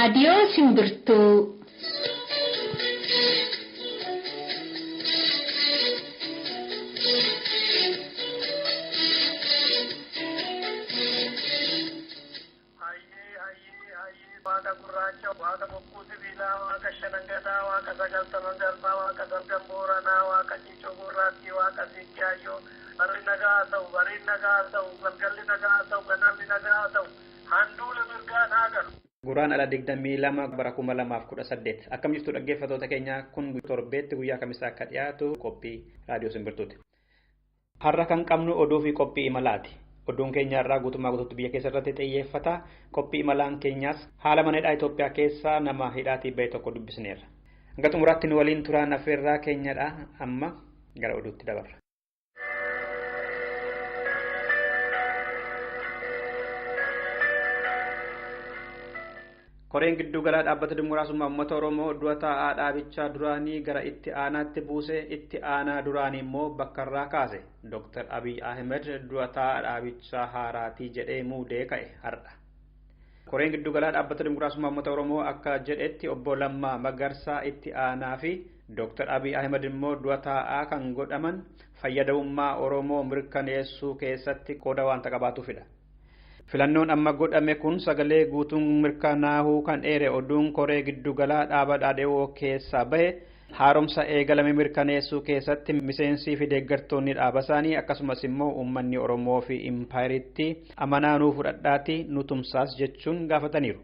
Raadiyoo Simbirtuu. Waaqa gurraacha, waaqa bokkuu sibiilaa, waaqa shanangadaa, waaqa sagaltaman garbaa, waaqa salgan booranaa, waaqa ciicoo gurraattii, waaqa siiqqaayyoo. Barri nagaa haa ta'u, bariin nagaa haa ta'u, galgalli nagaa haa ta'u, ganamni nagaa haa ta'u, handuula mirgaan haa galu. Guraandhala 22 bara 2018 akkam jirtu dhaggeeffattoota keenya kun torbeetti guyyaa kamisaa akka dhiyaatu qophii raadiyoo simbirtuuti. Har'a kan qabnu oduu fi qophii imalaati. Oduun keenya irraa guutummaa guutuutti biyya keessa irratti xiyyeeffata. Qophii imalaan keenyaas haala mana hidhaa Itoophiyaa keessaa nama hidhaatii bahe tokko dubbisneerra. Hanga xumuraatti nu waliin turaan affeerraa keenyadha. Amma gara oduutti dabarra. Koreen giddu galaa dhaabbata Dimokiraasummaa Uummata Oromoo dura taa'aa dhaabichaa duraanii gara itti aanaatti buuse itti aanaa duraanii immoo bakka irraa kaase. Dr. Abiy Ahmed dura taa'aa dhaabichaa haaraatii jedhee muudee ka'e har'a. Koreen giddu galaa dhaabbata Dimokiraasummaa Uummata Oromoo akka jedhetti obbo Lammaa Magarsaa itti aanaa fi Dr. Abiy Ahmed immoo dura taa'aa kan godhaman fayyadamummaa Oromoo mirkaneessuu keessatti qooda waanta qabaatuufidha. Filannoon amma godhame kun sagalee guutuun mirkanaa'uu kan eere oduun koree giddugalaa dhaaba dhaadheewoo keessaa bahe haaromsa eegalame mirkaneessuu keessatti miseensii fi deeggartoonni dhaaba isaanii akkasumas immoo uummanni Oromoo fi impaayiritti amanaanuu fudhadhaati nu tumsaas jechuun gaafataniiru.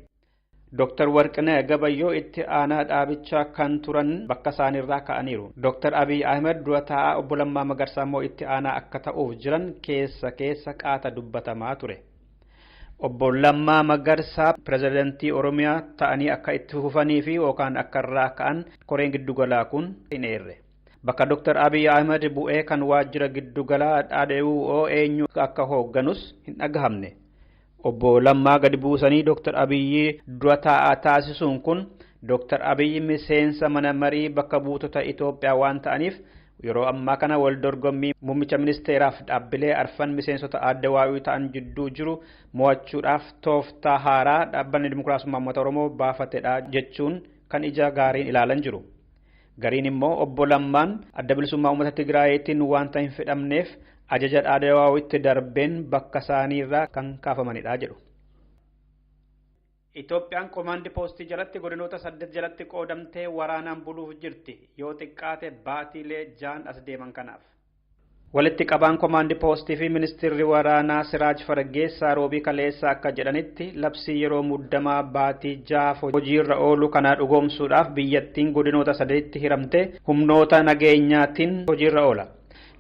Dr. Warqinee Gabayyoo itti aanaa dhaabichaa kan turan bakka isaaniirraa ka'aniiru. Dr. Abiy Ahmed dura taa'aa obbo Lammaa Magarsaa immoo itti aanaa akka ta'uuf jiran keessa keessa qaata dubbatamaa ture. Obbo Lammaa Magarsaa pirezidantii Oromiyaa ta'anii akka itti fufanii fi yookaan akka irraa ka'an koreen giddugalaa kun hin eerre. Bakka Dr. Abiy Ahmed bu'ee kan waajjira giddugalaa dhaadheewuu eenyu akka hoogganus hin dhagahamne. Obbo Lammaa gadi buusanii Dr. Abiyyi dura taa'aa taasisuun kun Dr. Abiyyi miseensa mana marii bakka buutota Itoophiyaa waan ta'aniif yeroo ammaa kana wal dorgommii muummicha ministeeraaf dhaabbilee arfan miseensota adda waa'ii ta'an jidduu jiru mo'achuudhaaf tooftaa haaraa dhaabbanni Dimokiraasummaa Uummata Oromoo baafatedha jechuun kan ija gaariin ilaalan jiru. Gariin immoo obbo Lammaan adda bilisummaa uummata Tigraayitiin waanta hin fedhamneef ajaja dhaadawaawitti darbeen bakka isaaniirraa kan kaafamanidha jedhu. Itoophiyaan koomaandi poostii jalatti godinoota 8 jalatti qoodamtee waraanaan buluuf jirti yoo xiqqaate baatiilee 6 as deeman kanaaf. Walitti qabaan koomaandi poostii fi ministeerri waraanaa Siraaj Fargeessaa Roobii Kaleessaa akka jedhanitti labsii yeroo muddamaa baatii 6 hojiirra oolu kana dhugoomsuudhaaf biyyattiin godinoota 8tti hiramte humnoota nageenyaatiin hojiirra oola.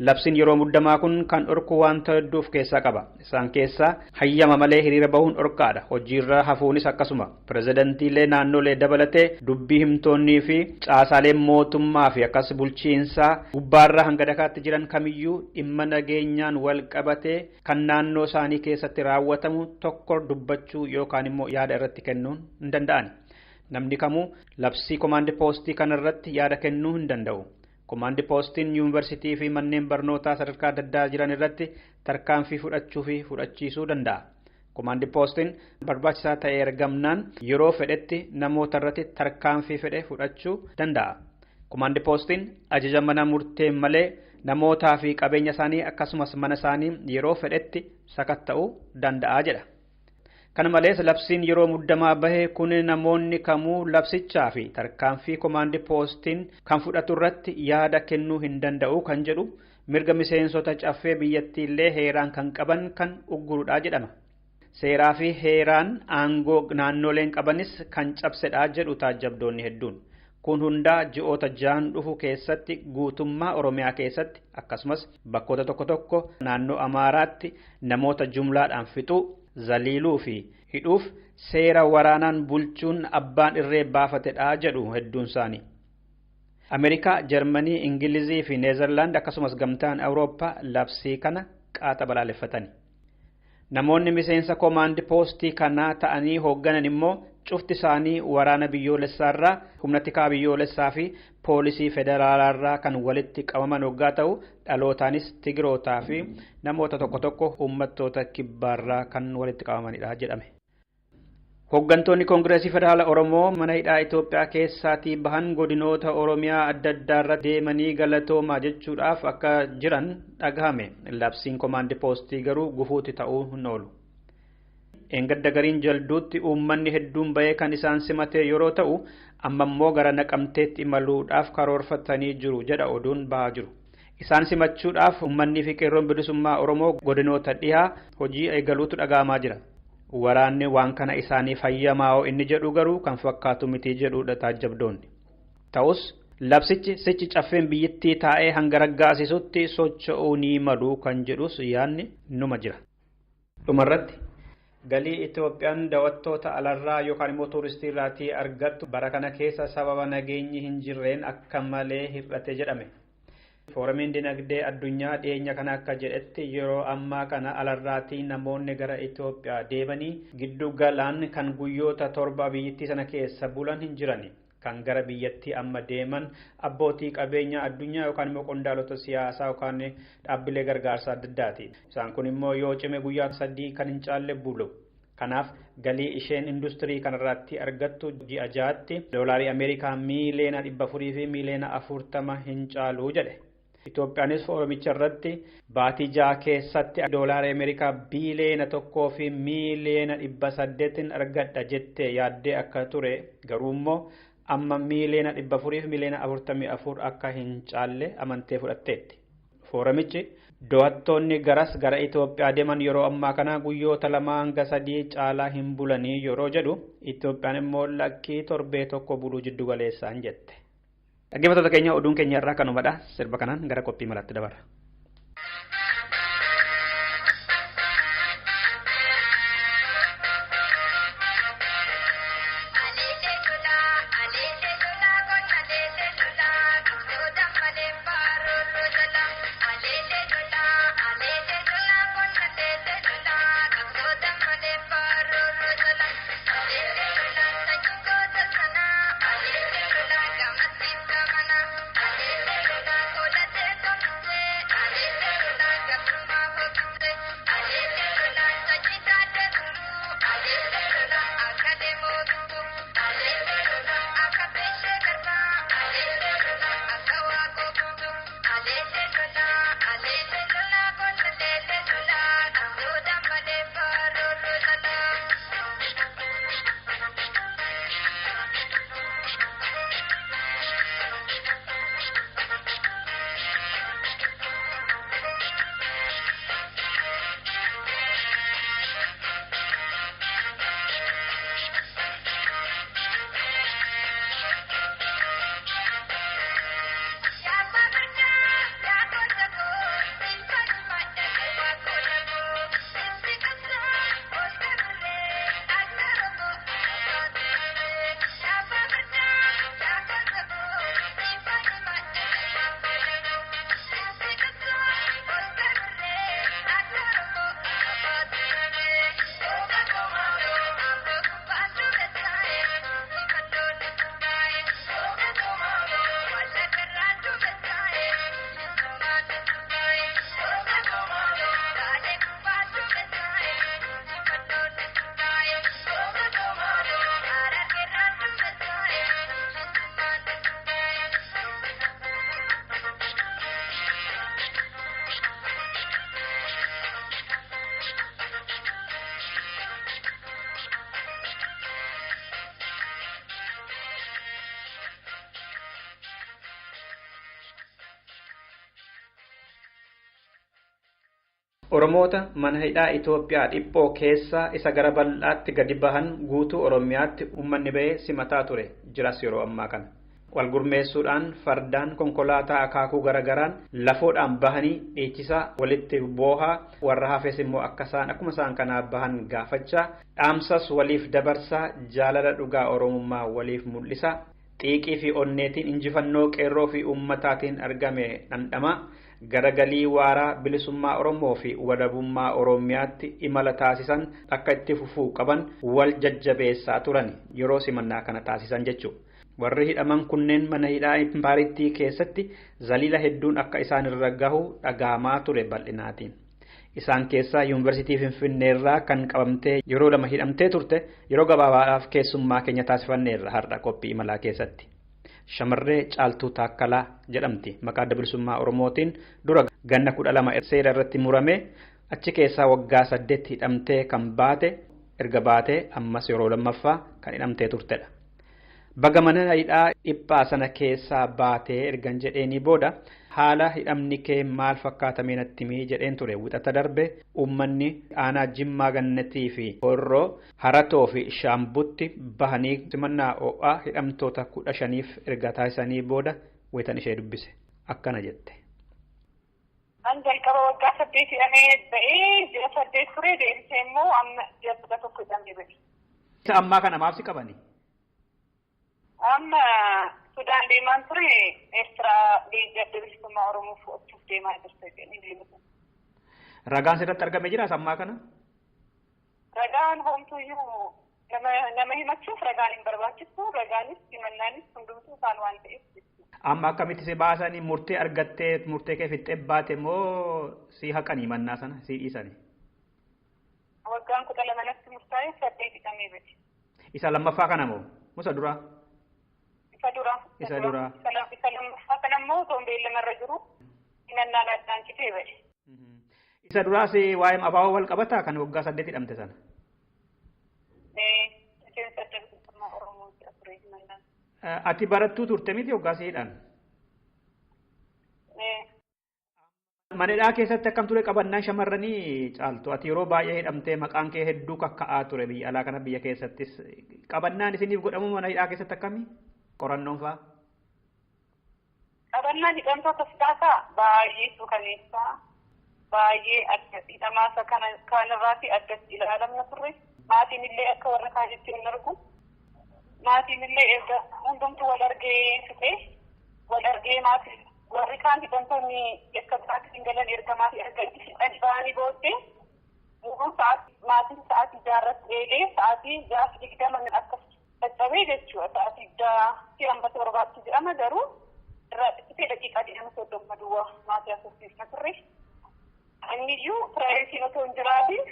Labsiin yeroo muddamaa kun kan dhorku waanta hedduu of keessaa qaba. Isaan keessaa hayyama malee hiriira bahuun dhorkaadha. Hojiirra hafuunis akkasuma. Pirezidantiilee naannolee dabalatee dubbii himtoonnii fi caasaaleen mootummaa fi akkas bulchiinsaa gubbaarraa hanga dakaatti jiran kamiyyuu dhimma nageenyaan wal qabatee kan naannoo isaanii keessatti raawwatamu tokko dubbachuu yookaan immoo yaada irratti kennuun hin danda'an. Namni kamuu labsii koomaandi poostii kanarratti yaada kennuu hin danda'u. Koomaandi poostiin yuunivarsiitii fi manneen barnootaa sadarkaa adda addaa jiran irratti tarkaanfii fudhachuu fi fudhachiisuu danda'a. Koomaandi poostiin barbaachisaa ta'e ergamnaan yeroo fedhetti namoota irratti tarkaanfii fedhe fudhachuu danda'a. Koomaandi poostiin ajaja mana murtee malee namootaa fi qabeenya isaanii akkasumas mana isaanii yeroo fedhetti sakatta'uu danda'a jedha. Kana malees labsiin yeroo muddamaa bahe kun namoonni kamuu labsichaa fi tarkaanfii koomaandi poostiin kan fudhatu irratti yaada kennuu hin danda'u kan jedhu mirga miseensota caffee biyyattiillee heeraan kan qaban kan uggurudha jedhama. Seeraa fi heeraan aangoo naannoleen qabanis kan cabsedha jedhu taajjabdoonni hedduun. Kun hundaa ji'oota 6 dhufu keessatti guutummaa Oromiyaa keessatti akkasumas bakkoota tokko tokko naannoo Amaaraatti namoota jumlaadhaan fixuu, zaliiluu fi hidhuuf seera waraanaan bulchuun abbaan irree baafatedha jedhu hedduun isaanii. Ameerikaa, Jarmanii, Ingilizii fi Neezerlaand akkasumas gamtaan Awurooppaa labsii kana qaata balaaleffatani. Namoonni miseensa koomaandi poostii kanaa ta'anii hoogganan immoo cufti isaanii waraana biyyoolessaarraa, humna tikaa biyyoolessaa fi poolisii federaalaarraa kan walitti qabaman hoggaa ta'u dhalootaanis Tigrootaa fi namoota tokko tokko uummattoota kibbaarraa kan walitti qabamanidha jedhame. Hooggantoonni Koongireesii Federaala Oromoo mana hidhaa Itoophiyaa keessaatii bahan godinoota Oromiyaa adda addaarra deemanii galatoomaa jechuudhaaf akka jiran dhagahame. Labsiin komaandi poostii garuu gufuutti ta'uu hin oolu. Eengadda gariin jalduutti uummanni hedduun bahee kan isaan simate yeroo ta'u, amma immoo gara Naqamteetti imaluudhaaf karoorfatanii jiru jedha oduun bahaa jiru. Isaan simachuudhaaf uummanni fi qeerroon bilisummaa Oromoo godinoota dhihaa hojii eegaluutu dhaga'amaa jira. Waraanni waan kana isaaniif hayyamaa'oo inni jedhu garuu kan fakkaatu miti jedhudha taajjabdoonni. Ta'us labsichi sichi caffeen biyyattii taa'ee hanga raggaasisutti socho'uu ni malu kan jedhus yaadni numa jira. Dhumarratti galii Itoophiyaan daawwattoota alarraa yookaan immoo tuuristii irraatii argattu bara kana keessa sababa nageenyi hin jirreen akka malee hir'ate jedhame. Fooramiin dinagdee addunyaa dhiyeenya kana akka jedhetti yeroo ammaa kana alarraatii namoonni gara Itoophiyaa deemanii giddu galaan kan guyyoota 7 biyyattii sana keessa bulan hin jirani. Kan gara biyyattii amma deeman abbootii qabeenya addunyaa yookaan immoo qondaalota siyaasaa yookaan dhaabbilee gargaarsaa adda addaati. Isaan kun immoo yoo cime guyyaa 3 kan hin caalle bulu. Kanaaf galii isheen industirii kanarratti argattu ji'a 6tti doolaarii Ameerikaa miiliyoona 400 fi miiliyoona 40 hin caalu jedhe. Itoophiyaanis fooramicha irratti baatii 6 keessatti doolaarii Ameerikaa biiliyoona 1 fi miiliyoona 800 argadha jettee yaaddee akka ture garuu immoo amma miiliyoona 400 fi miiliyoona 44 akka hin caalle amantee fudhatteetti. Fooramichi do'attoonni garas gara Itoophiyaa deeman yeroo ammaa kana guyyoota 2 hanga 3 caalaa hin bulanii yeroo jedhu Itoophiyaan immoo lakkii torbee 1 buluu jiddu galeessaan jette. Dhaggeeffattoota keenya oduun keenya irraa kanumadha. Sirba kanaan gara qophii malaatti dabarra. Oromoota mana hidhaa Itoophiyaa dhiphoo keessaa isa gara bal'aatti gadi bahan guutuu Oromiyaatti uummanni bahee simataa ture jiras yeroo ammaa kana. Wal gurmeessuudhaan fardaan konkolaataa akaakuu garagaraan lafoodhaan bahanii dhiichisaa walitti boohaa warra hafes immoo akka isaan akkuma isaan kanaa bahan gaafachaa dhaamsas waliif dabarsaa jaalala dhugaa Oromummaa waliif mul'isaa xiiqii fi onneetiin injifannoo qeerroo fi uummataatiin argame dhandhamaa garagalii waaraa bilisummaa Oromoo fi walabummaa Oromiyaatti imala taasisan akka itti fufuu qaban wal jajjabeessaa turan yeroo simannaa kana taasisan jechuudha. Warri hidhaman kunneen mana hidhaa impaaritti keessatti zaliila hedduun akka isaan irra gahu dhagahamaa ture bal'inaatiin. Isaan keessaa Yuunivarsiitii Finfinneerraa kan qabamtee yeroo lama hidhamtee turte yeroo gabaabaadhaaf keessummaa keenya taasifanneerra har'a qophii imalaa keessatti. Shamarree Caaltuu Taakkalaa jedhamti. Maqaa Adda Bilisummaa Oromootiin dura ganna 12 seera irratti murame achi keessaa waggaa 8 hidhamtee kan baate erga baatee ammas yeroo lammaffaa kan hidhamtee turtedha. Baga mana hidhaa dhiphaa sana keessaa baatee ergan jedheenii booda haala hidhamni kee maal fakkaatamee natti himi jedheen ture. Wixata darbe uummanni aanaa Jimmaa Gannatii fi Horroo, Haratoo fi Shaambutti bahanii simannaa ho'aa hidhamtoota 15f erga taasisanii booda weetan ishee dubbise. Akkana jette. An jalqaba waggaa 8 hidhamee ba'ee ji'a 8 ture, deebisee immoo amma ji'a 11 hidhamee ba'e. Isa ammaa kana maaf si qabani? Amma Sudaan deemaan ture, Eertiraa leenjii Adda Bilisummaa Oromoo fudhachuuf deemaa jirta jedhanii deebisan. Ragaan sirratti argame jira ammaa kana? Ragaan homtuuyyuu nama himachuuf ragaan hin barbaachisu, ragaanis himannaanis hundumtuu isaan waan ta'eef jechuudha. Amma akkamitti si baasanii murtee argattee murtee kee fixxee baate moo si haqanii mannaa sana si dhiisanii? Waggaan 12 natti murtaa'e, 8 hidhamee ba'e. Isa lammaffaa kana moo? Musa duraa? Isa dura. Isa dura. Isa lammaffaa kana immoo osoo beellamarra jiru himannaan addaan citee ba'e. Isa duraas waa'ee abaaboo wal qabataa kan waggaa 8 hidhamte sana? Miseensa Adda Bilisummaa Oromoo jedha ture himannaan. Ati barattuu turte miti waggaa si hidhan? Mana hidhaa keessatti akkam ture qabannaan shamarranii Caaltu? Ati yeroo baay'ee hidhamtee maqaan kee hedduu kakka'aa ture biyya alaa kana biyya keessattis. Qabannaan isiniif godhamu mana hidhaa keessatti akkamii? Qorannoon fa'aa? Qabannaan hidhamtoota siyaasaa baay'ee suukaneessaa, baay'ee adda hidhamaasa kanarraati addatti ilaalamna turre. Maatiin illee akka warra kaanitti hin argu. Maatiin illee erga hundumtuu wal argee fixee wal argee maatiin warri kaan hidhamtoonni akka biraatti hin galan erga maatii arganii fixanii ba'anii booddee yeroo maatiin sa'aatii 6 irratti eegee sa'aatii 6:20 akka caccabee jechuudha. Sa'aatii 6:37tti jedhama garuu irraa xiqqitee daqiiqaa 20-30 duwwaa maatii haasofsiisna turre. Inni iyyuu piraayiveetiin osoo hin jiraatin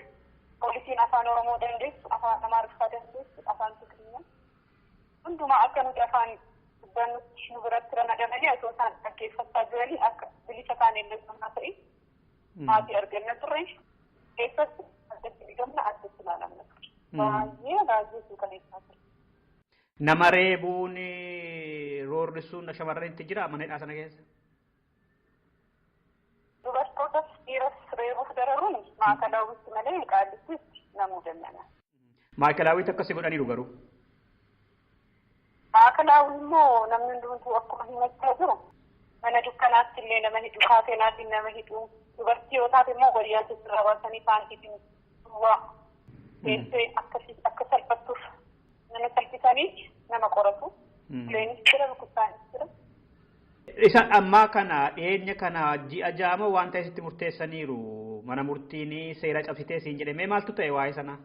poolisiin afaan Oromoo dandeessu, afaan Amaariffaa dandeessu, afaan Tigirinya hundumaa akka nuti afaan dubbannutti nu biratti ramadamanii osoo isaan dhaggeeffachaa jiranii akka bilisa taane illee osoo ta'e maatii arganna turre. Keessatti addatti dhigamna, addatti ilaalamna ture. Baay'ee baay'ee suukaneessaa ture. Nama reebuun roorrisuun shamarranitti jira mana hidhaa sana keessa? Dubartootas dhiiras reebuuf dararuun maakalaawwitti malee qaallittitti namuu danda'a. Maakalaawwitti akkasii godhaniiru garuu? Maakalaawwi immoo namni hundumtuu akkuma himachaa jiru mana dukkanaatti illee nama hidhu, kaateenaatiin nama hidhu, dubartii yoo taate immoo wayyaa sirraa baasanii paantiitiin duwwaa teessee akka salphattuuf nama salphisanii nama qoratu. Uleenis jira, rukuttaanis jira. Isa ammaa kana dhiyeenya kana ji'a 6 waan ta'e sitti murteessaniiru mana murtiin seera cabsitee siin jedhame maaltu ta'e waa'ee sanaa?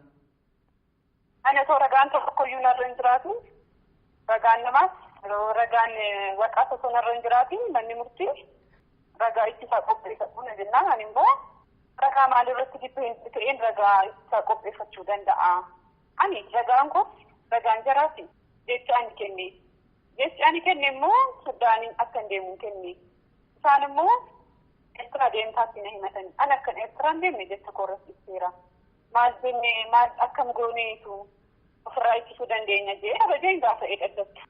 Ani osoo ragaan tokkoyyuu narra hin jiraatin, ragaan namaas ragaan waraqaas osoo narra hin jiraatin manni murtii ragaa ittisaa qopheeffadhu na jennaan ani immoo ragaa maalirratti dippeen ta'een ragaa ittisaa qopheeffachuu danda'a. Ani ragaan koos ragaan jaraati jecha ani kenne. Jechi ani kenne immoo Sudaaniin akka hin deemu kenne. Isaan immoo Eertiraa deemtaatti na himatani. Ani akkan Eertiraa hin deemne jecha koorratti ibseera. Maal jennee maal akkam gooneetu ofirraa ittisuu dandeenya jee abajeen gaafa eegaddatti.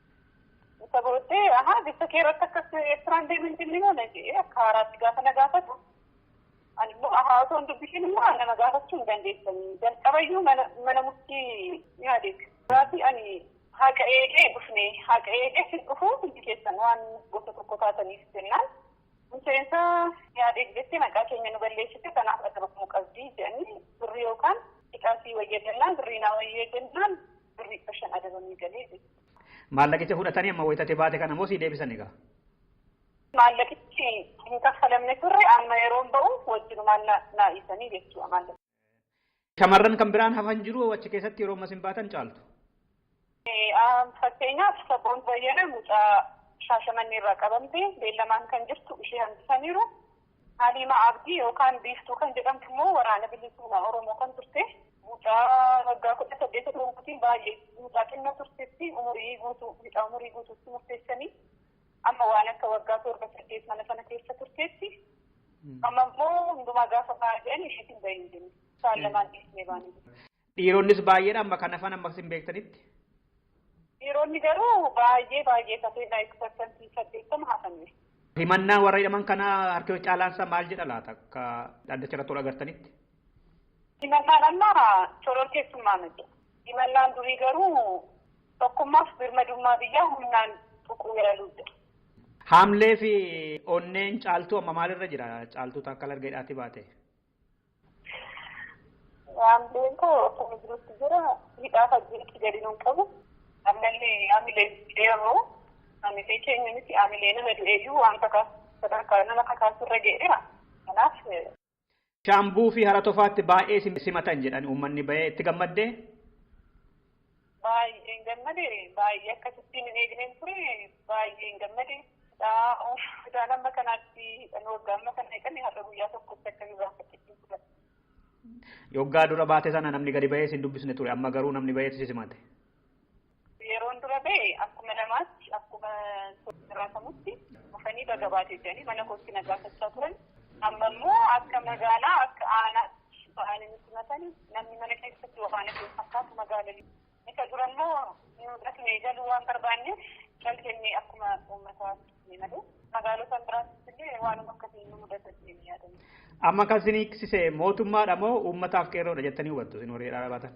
Isa booddee ahaa jecha kee irratti akkas Eertiraa hin deemu hin jenne moo na jee akka haaraatti gaafa na gaafatu. Ani immoo ahaa osoo hin dubbisiin immoo nama gaafachuu hin dandeessanii. Jalqabayyuu mana murtii yaadee. Gaafi ani haqa eegee dhufne, haqa eegee sin dhufu hundi keessan waan gosa tokko taataniif jennaan miseensa yaadee jettee maqaa keenya nu balleessite kanaaf adabamuu qabdi jedhanii birrii yookaan xiqqaasii wayya jennaan birrii naa wayya jennaan birrii 500 adabamii galee jechuudha. Maallaqicha fudhatanii amma wayitatee baate kana moo sii deebisan egaa? Maallaqichi hin kaffalamne turre amma yeroon ba'u wajjinumaan naa dhiisanii jechuudha maallaqa. Shamarran kan biraan hafan jiru achi keessatti yeroo ammas hin baatan Caaltu? Fakkeenyaaf Sabboon Bayyana mucaa Shaashamannee irraa qabamte beellamaan kan jirtu ishee hambisaniiru. Haliima Abdii yookaan Biiftuu kan jedhamtu immoo waraana bilisummaa Oromoo kan turte mucaa waggaa 18 ta'uutiin baay'ee mucaa xinnoo turtetti umurii guutuu hidhaa umurii guutuutti murteessanii amma waan akka waggaa 7-8 mana sana keessa turteetti. Amma immoo hundumaa gaafa baay'een isheetiin bahin jennu. Isaan lamaan dhiisnee baanii. Dhiironnis baay'eedha amma kan hafan amma isin beektanitti? Dhiironni garuu baay'ee baay'ee tafeedha 80% hafanii. Himannaa warra hidhaman kanaa harki caalaansaa maal jedha laata akka dhaddacha irratti ol agartanitti? Himannaan amma shororkeessummaa miti. Himannaan durii garuu tokkummaaf birmadummaa biyyaa humnaan tuquu yaaluu jira. Haamlee fi onneen Caaltuu amma maalirra jira? Caaltuu takka erga hidhaatti baate. Haamleen koo akkuma jirutti jira. Hidhaa faggeetti gadi nuun qabu. Ammallee haamilee qeerroo haamilee keenya miti haamilee nama du'eeyyuu waan sadarkaa nama kakaasurra ga'eera. Kanaaf. Shaambuu fi hara tofaatti baay'ee simatan jedhan uummanni bahee itti gammaddee? Baay'een gammade baay'ee akkasittiin hin eegneen ture baay'een gammade. Hidhaan amma kanaatti hidhan waggaa amma kana hidhan har'a guyyaa tokkotti akka nu gaafatti ture. Yoggaa dura baate sana namni gadi bahee sin dubbisne ture amma garuu namni bahee si simate. Yeroon dura bahe akkuma namaatti akkuma jiraatamutti dhufanii baga baatee jiranii mana kootti na gaafachaa turan. Amma immoo akka magaalaa akka aanaatti ba'anii nu simatan namni mana keessatti waan akka fakkaatu magaalaa. Isa dura immoo nu dhaqnee galuu waan barbaanneef cal jennee akkuma uummataatti malee magaalota biraattis illee waanuma akkasii nu mudata jennee yaadama. Amma kan isin hiiksise mootummaadha moo uummataaf qeerroodha jettanii hubattu isin warri hidhaa baatan?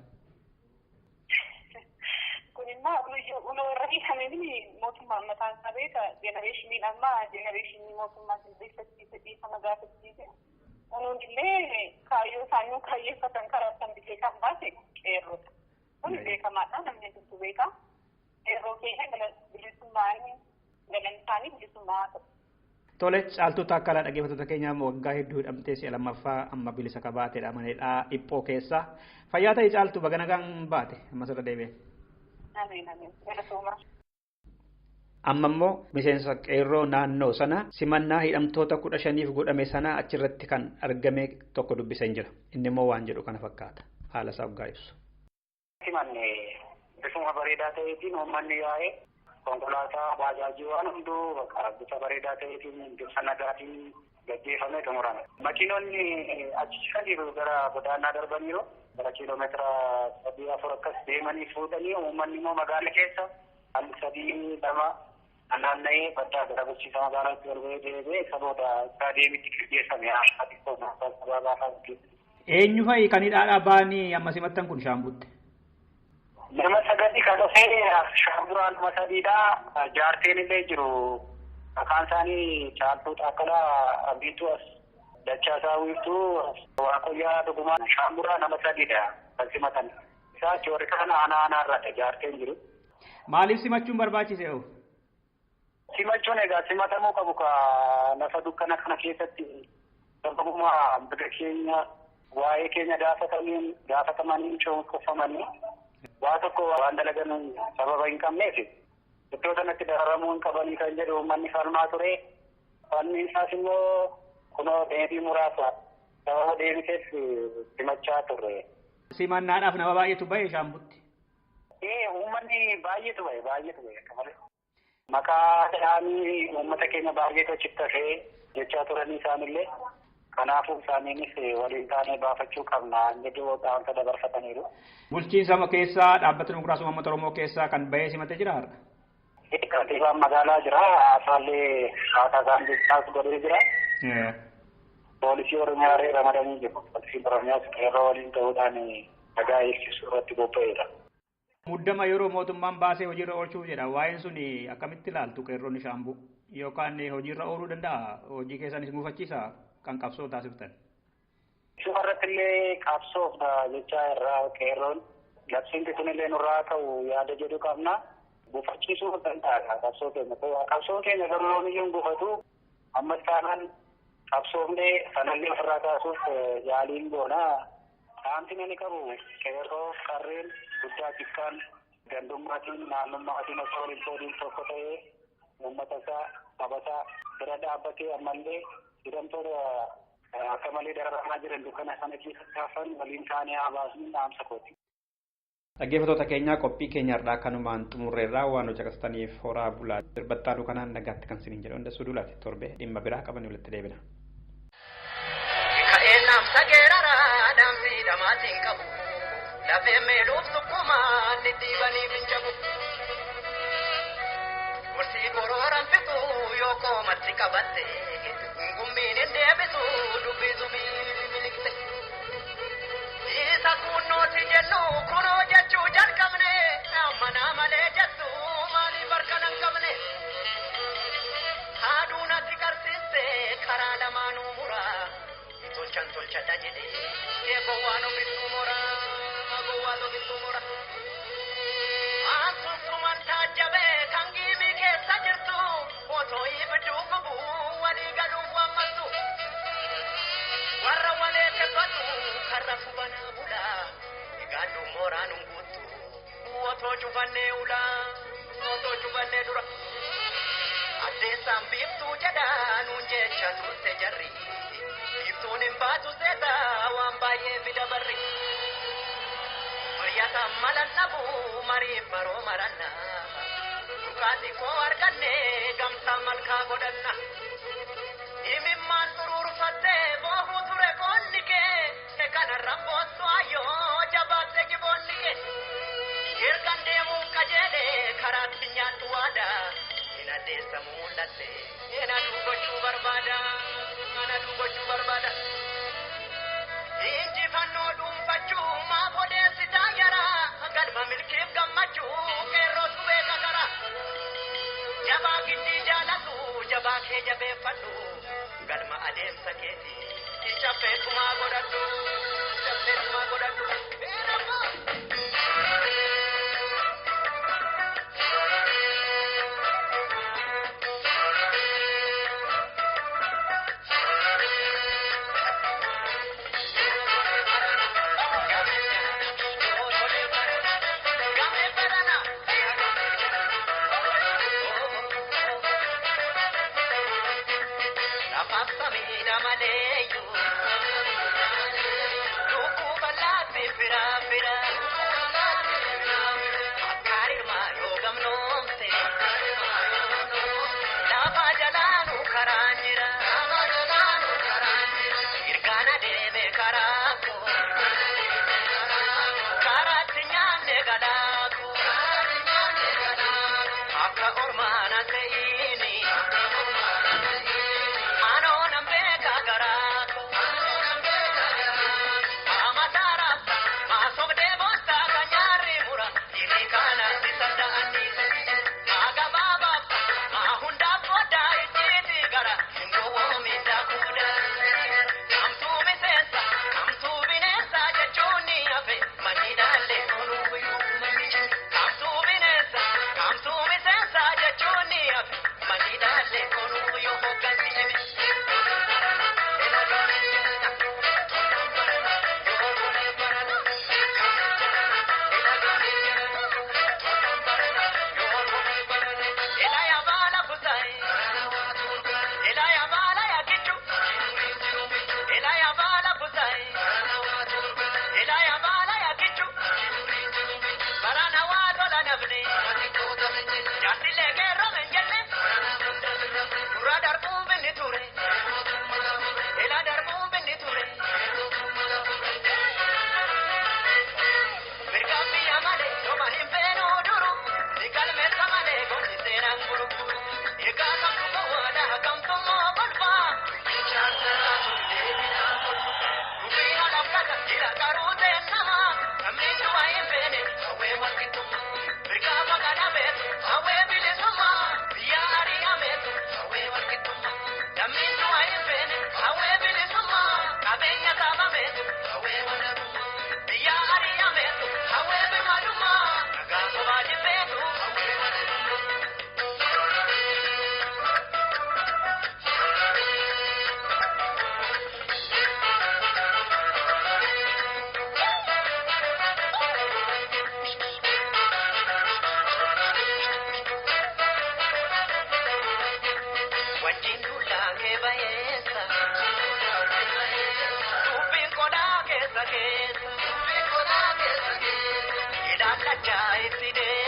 Kun immoo warra hiikameen mootummaan mataan isaa beeka jenereeshiniin amma jenereeshinii mootummaa sirreeffachiise dhiifama gaafachiise. Kunuun illee kaayyoo isaanii kaayyeeffatan karaa sanbisee kan baase qeerroodha. Kun beekamaadha namni hundumtuu beeka. Qeerroo keenya bilisummaan galan isaanii bilisummaa haa ta'u. Tole Caaltuu Taakkalaa dhaggeeffattoota keenya waggaa hedduu hidhamtee si'a lammaffaa amma bilisa qabaateedha mana hidhaa dhiphoo keessa. Fayyaa ta'e Caaltuu baga nagaan baate ammas irra deebi'e. Ameen ameen galatooma. Amma immoo miseensa qeerroo naannoo sana simannaa hidhamtoota 15 godhame sana achirratti kan argame tokko dubbiseen jira. Inni immoo waan jedhu kana fakkaata. Haala isaa waggaa ibsu. Simanne bifuma bareedaa ta'eetiin uummanni yaa'ee konkolaataa baajaajii waan hunduu bakka bifa bareedaa ta'eetiin bifa nagaatiin gaggeeffamee xumurame. Makiinonni achi jiran gara godaannaa darbaniiru gara kiiloomeetira 3-4 akkas deemanii fuudhanii uummanni immoo magaala keessa al 3-2 naanna'ee baddaa gara bulchiinsa magaalaatti ol ba'ee deebi'ee isa booda istaadeemitti gaggeeffame. Eenyu fa'i kan hidhaadhaa ba'anii amma simattan kun Shaambuutti? Nama 9 kan dhufee Shaamburaan nama 3dha. Jaarteen illee jiru. Maqaan isaanii Caaltuu Taakkalaa Abdiituu as Dachaasaa Wiirtuu Waaqoyyaa Dhugumaa Shaamburaa nama 3dha kan simatan. Isaa achi warri kaan aanaa aanaarraadha jaarteen jiru. Maaliif simachuun barbaachise hoo? Simachuun egaa simatamuu qabu ka lafa dukkana kana keessatti sababuma mirga keenya waa'ee keenya gaafatamanii cunqurfamanii waa tokko waan dalagan sababa hin qabneef iddoo sanatti dararamuu hin qabanii kan jedhu uummanni falmaa ture. Falmiin isaas immoo kunoo deebii muraasa sababa deebiseef simachaa turre. Simannaadhaaf nama baay'eetu bahe Shaambutti. Uummanni baay'eetu bahe akka malee. Maqaa dhaanii uummata keenya baay'eetu achitti hafee jechaa turanii isaanillee kanaafuu isaaniinis waliin taanee baafachuu qabna jedhu dhaamsa dabarfataniiru. Bulchiinsa keessaa dhaabbata Dimokiraasummaa Uummata Oromoo keessaa kan bahee simatee jira har'a? Kantiibaan magaalaa jira. Haasaallee haasaa isaan beektaas godhee jira. Poolisii Oromiyaa ramadanii jiru. Poolisiin Oromiyaas qeerroo waliin ta'uudhaan nagaa eegsisuu irratti bobba'eera. Muddama yeroo mootummaan baasee hojiirra oolchuuf jedha. Waa'een sun akkamitti ilaaltu qeerroonni Shaambuu? Yookaan hojiirra ooluu danda'a? Hojii keessanis gufachiisa kan qabsoo taasiftan? Isuma irratti illee qabsoof jechaa irraa qeerroon labsiin kun illee nurraa ta'u yaada jedhu qabna. Gufachiisuu danda'a qabsoo keenya. Qabsoon keenya garuu yoomiyyuu hin gufatu. Ammas taanaan qabsoofnee sanallee ofirraa kaasuuf yaaliin goona. Dhaamsi inni qabu qeerroo qarreen guddaa xiqqaan gandummaatiin naannummaatiin osoo waliin qoodiin tokko ta'ee uummata isaa sabasaa bira dhaabbatee ammallee hidhamtoota akka malee dararamaa jiran dukkana sana keessatti hafan waliin taanee haa baasnu dhaamsa kooti. Dhaggeeffattoota keenyaa qophii keenya irraa kanumaan xumurreerraa waan nu caqasataniif horaa bulaa sirbattaadhu kanaan nagaatti kan siniin jedhu hundasuu duulaati torbe dhimma biraa qabanii walitti deebina. Ka'eennaaf sageeraraa dhaamsi dhamaatiin qabu lafee meeluuf sukkumaan dhidhiibanii fincabu. Gorsii gorooran fixuu yoo koomatti qabatte gungummiin hin deebisu dubbii zubii miliqxe. Isa kunnooti jennu kunoo jechuu jalqabne ammanaa malee jettu maaliif harka nan qabne. Haaduu natti qarsiiste karaa lamaanuu muraa tolchan tolchadha jedhe ee gowwaan ofittuu moraa gowwaan ofittuu moraa. Antuntuman taajjabee kan giimii keessa jirtu otoo ibidduu gubu walii galuuf waammattu. Warra walee teffatu karra fubanaa bulaa egaaddu mooraan guuttu otoo cufannee ulaa otoo cufannee dura. Addeessaan biiftuu jedha nuun jecha turte jarri biiftuun hin baatu seeta waan baay'ee fida barri. Mariyataan malan dhabu mariif baroo maranna dhugaatii koo arganne gamtaa malkaa godhanna. Imimmaan xuruurfattee boohuu ture qoonni kee kanarra boottu ayyoo jabaatte jiboonni kee. Ergan deemuuf qajeele karaatti nyaadhu waada hin addeessa mul'atte hin aduu gochuu barbaada kan aduu gochuu barbaada. Injifannoo dhuunfachuu maaf odeessitaa jara galma milkiif gammachuu qeerrootu beeka kara. Jabaa giddii jaalatu jabaa kee jabeeffadhu galma adeemsa keeti caffeetumaa godhadhu caffeetumaa godhadhu. Akka ormaana ta'ini anoo nan beeka garaa. Keessa keessa. Ilaallachaa itti deema.